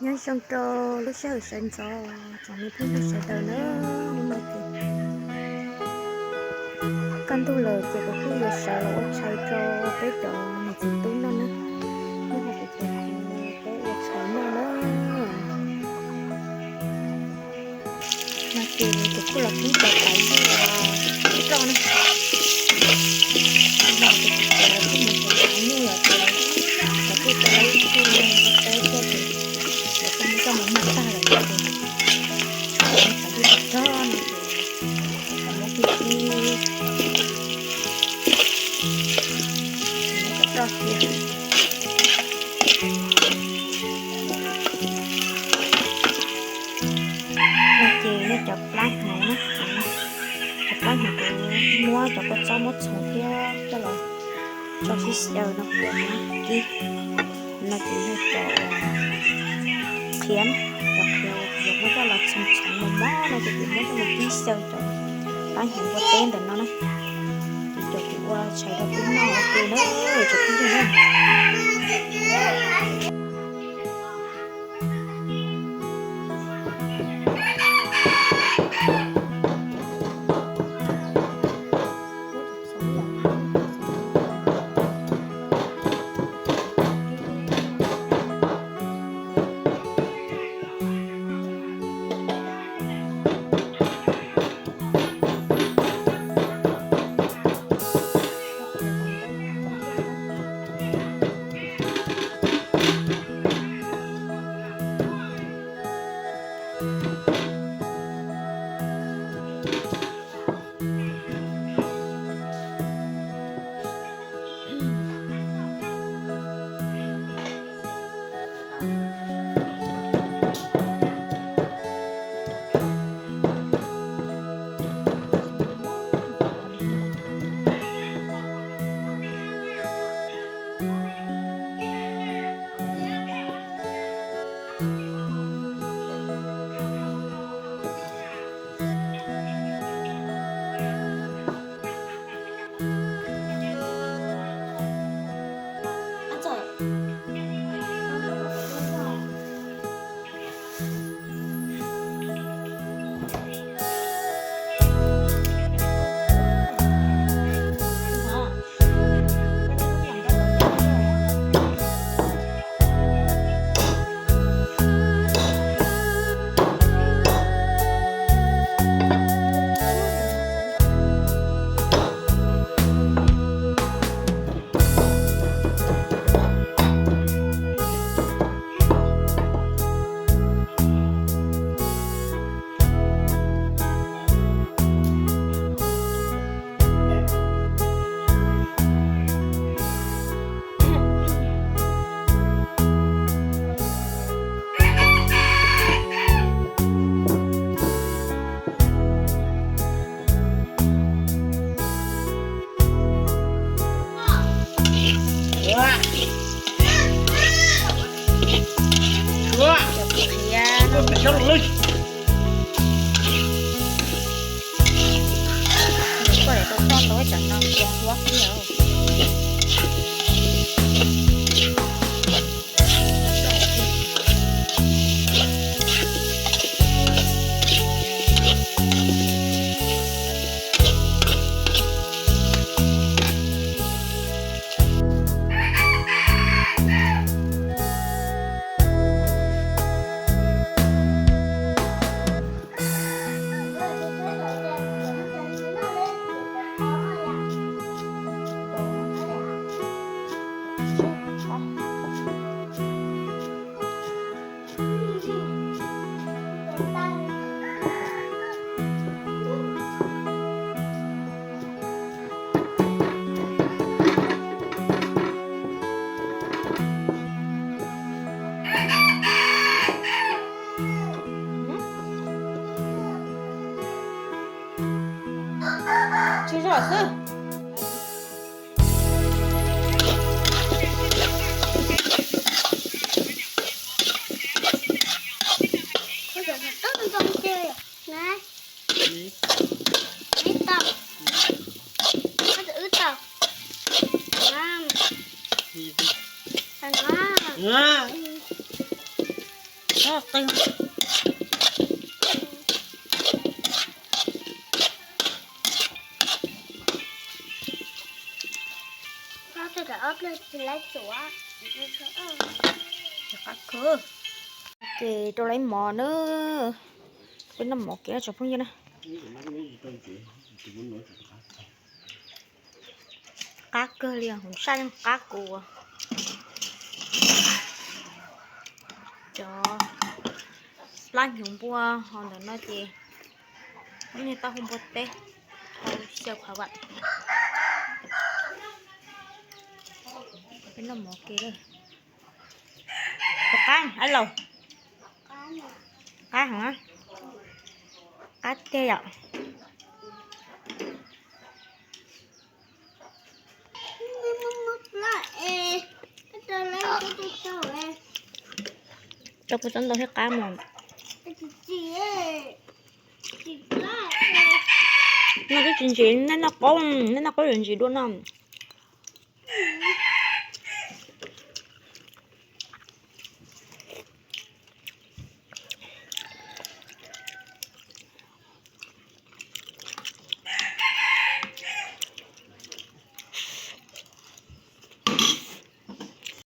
Nyob zoo rau lub sij hawm sawv ntxov tsoom me phooj ywg sawv daws na, hnub no ces kaj ntug lawm ces kuv kuj yuav sawv los ua tshais rau peb cov niam txiv tub noj na. Hnub no kuv cov kuv peb ua tshais noj na. No ces kuv kuj los kib cov taiv nyuj roj na. No ces kuv cov kuj mus cov taiv nyuj lawm ces lawv kuj cov ib tug no teb tuaj ces lawv kuj muab coj mus muag tag lawm no ces taiv nyuj roj no ces muab kib kib cov roj cia. No ces yog cov plab hnyuv na, cov plab hnyuv kuv muab cov kua txob muab txhoov thiab coj los tso sib xyaw no kuv yuav muab kib. No ces yog cov uas qhiav, cov qhiav uas kuv yuav muab coj los txhoov txhoov mos mos no ces kuv muab coj los kib xyaw cov plab hnyuv ua teb ntawm no na. Ces cov kuv ua tshais rau peb noj ua ke na, cov phooj ywg na. Tsis zog xwb. Qab qig. Qab kawg. Ces rau lawv mov na. Peb noj mov kev tsoom phooj ywg na. Qab kawg li, hauv sab yeej qab kuv. Cov plab hnyuv npua ho ntawm no ces lub niag taub hau npua teb, hau xyaw qhov vam. Peb noj mov kev lawm. Qab heev laus. Qab heev, qab tiag yom. Rau kuv txhob ntau thiab qab mog. No twb tsis ntsim, nej noj qaub, nej noj qaub yuav ntsim dua no.